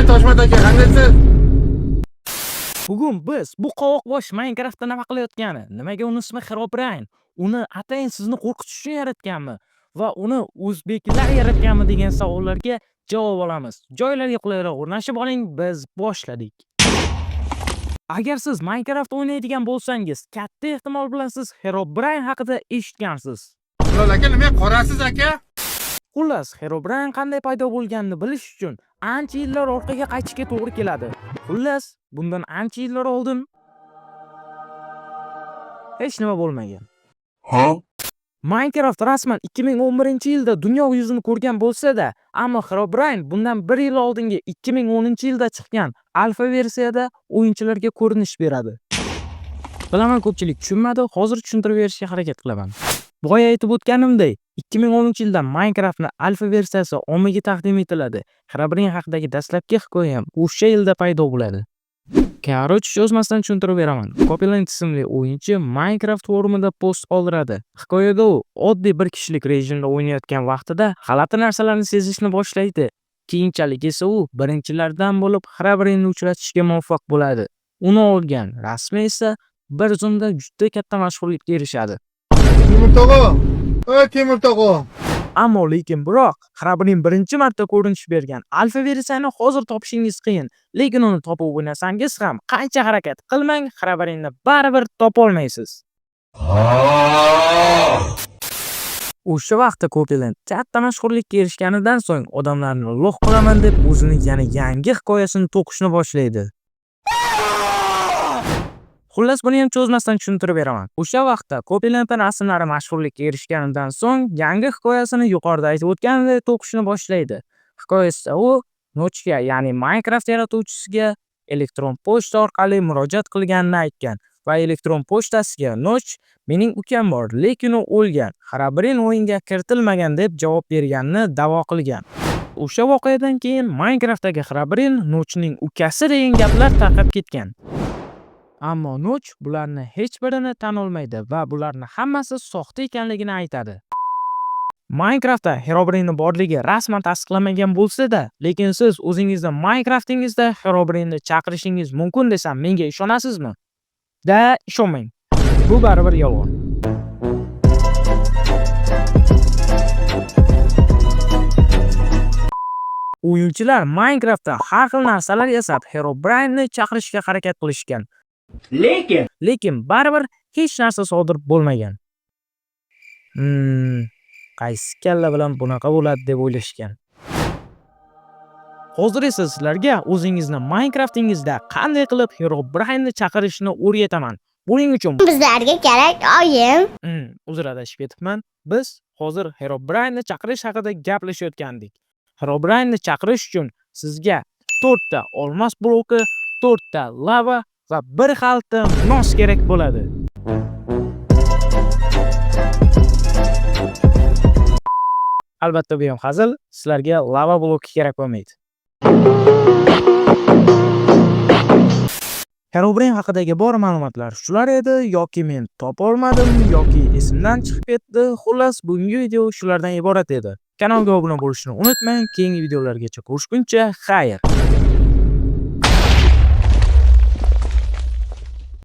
Toshmat aka, qandaysiz? Bugun biz bu qovoqbosh Minecraftda nima qilayotgani, nimaga uni ismi Herobrine, uni atayin sizni qo'rqitish uchun yaratganmi va uni o'zbeklar yaratganmi degan savollarga javob olamiz. Joylarga qulayroq o'rnashib oling, biz boshladik. Agar siz Minecraft o'ynaydigan bo'lsangiz, katta ehtimol bilan siz Herobrine haqida eshitgansiz. Hilol aka, nima qorasiz aka? Xullas, Herobrine qanday paydo bo'lganini bilish uchun ancha yillar orqaga qaytishga to'g'ri keladi. Xullas, bundan ancha yillar oldin hech nima bo'lmagan. Minecraft rasman 2011-yilda dunyo yuzini ko'rgan bo'lsa-da, ammo Herobrine bundan bir yil oldingi 2010-yilda chiqqan alfa versiyada o'yinchilarga ko'rinish beradi. Bilaman, ko'pchilik tushunmadi, hozir tushuntirib berishga harakat qilaman. Boya aytib o'tganimdek, 2010-yilda Minecraftni alfa versiyasi ommaga taqdim etiladi. Herobrine haqidagi dastlabki hikoya ham o'sha yilda paydo bo'ladi. Короче, cho'zmasdan tushuntirib beraman. Copyland ismli o'yinchi Minecraft forumida post qoldiradi. Hikoyada u oddiy bir kishilik rejimda o'ynayotgan vaqtida g'alati narsalarni sezishni boshlaydi. Keyinchalik esa u birinchilardan bo'lib Herobrine uchratishga muvaffaq bo'ladi. Uni olgan rasmi esa bir zumda juda katta mashhurlikka erishadi. Temur tog'a. Ey Temur tog'a. Ammo lekin biroq Herobrine birinchi marta ko'rinish bergan alfa versiyani hozir topishingiz qiyin. Lekin uni topib o'ynasangiz ham qancha harakat qilmang, Herobrine baribir topolmaysiz. O'sha vaqtda Copyland katta mashhurlikka erishganidan so'ng odamlarni lo'q qilaman deb o'zini yana yangi hikoyasini to'qishni boshlaydi. Xullas, buni ham cho'zmasdan tushuntirib beraman. O'sha vaqtda Copyland'ning rasmlari mashhurlikka erishganidan so'ng yangi hikoyasini yuqorida aytib o'tganimdek to'qishni boshlaydi. Hikoyasida u Notchga, ya'ni Minecraft yaratuvchisiga elektron pochta orqali murojaat qilganini aytgan va elektron pochtasiga Notch "Mening ukam bor, lekin u o'lgan, Herobrine o'yinga kiritilmagan" deb javob berganini da'vo qilgan. O'sha voqeadan keyin Minecraftdagi Herobrine Notchning ukasi degan gaplar tarqab ketgan. Ammo Notch bularni hech birini tan olmaydi va bularni hammasi soxta ekanligini aytadi. Minecraftda Herobrine borligi rasman tasdiqlanmagan bo'lsa-da, lekin siz o'zingizni Minecraftingizda Herobrine chaqirishingiz mumkin desam, menga ishonasizmi? Da, ishonmang. Bu baribir yolg'on. O'yinchilar Minecraftda har xil narsalar yasab Herobrine chaqirishga harakat qilishgan. Lekin baribir hech narsa sodir bo'lmagan. Qaysi kalla bilan bunaqa bo'ladi deb o'ylashgan. Hozir esa sizlarga o'zingizni Minecraftingizda qanday qilib Herobrine chaqirishni o'rgataman. Buning uchun Bizlarga kerak oyim. Uzr, adashib ketibman. Biz hozir Herobrine chaqirish haqida gaplashayotgandik. Herobrine chaqirish uchun sizga 4 ta olmos bloki, 4 ta lava va bir xalta nos kerak bo'ladi. Albatta bu ham hazil, sizlarga lava bloki kerak bo'lmaydi. Herobrine haqidagi bor ma'lumotlar shular edi, yoki men topolmadim, yoki esimdan chiqib ketdi. Xullas, bugungi video shulardan iborat edi. Kanalga obuna bo'lishni unutmang. Keyingi videolargacha ko'rishguncha xayr.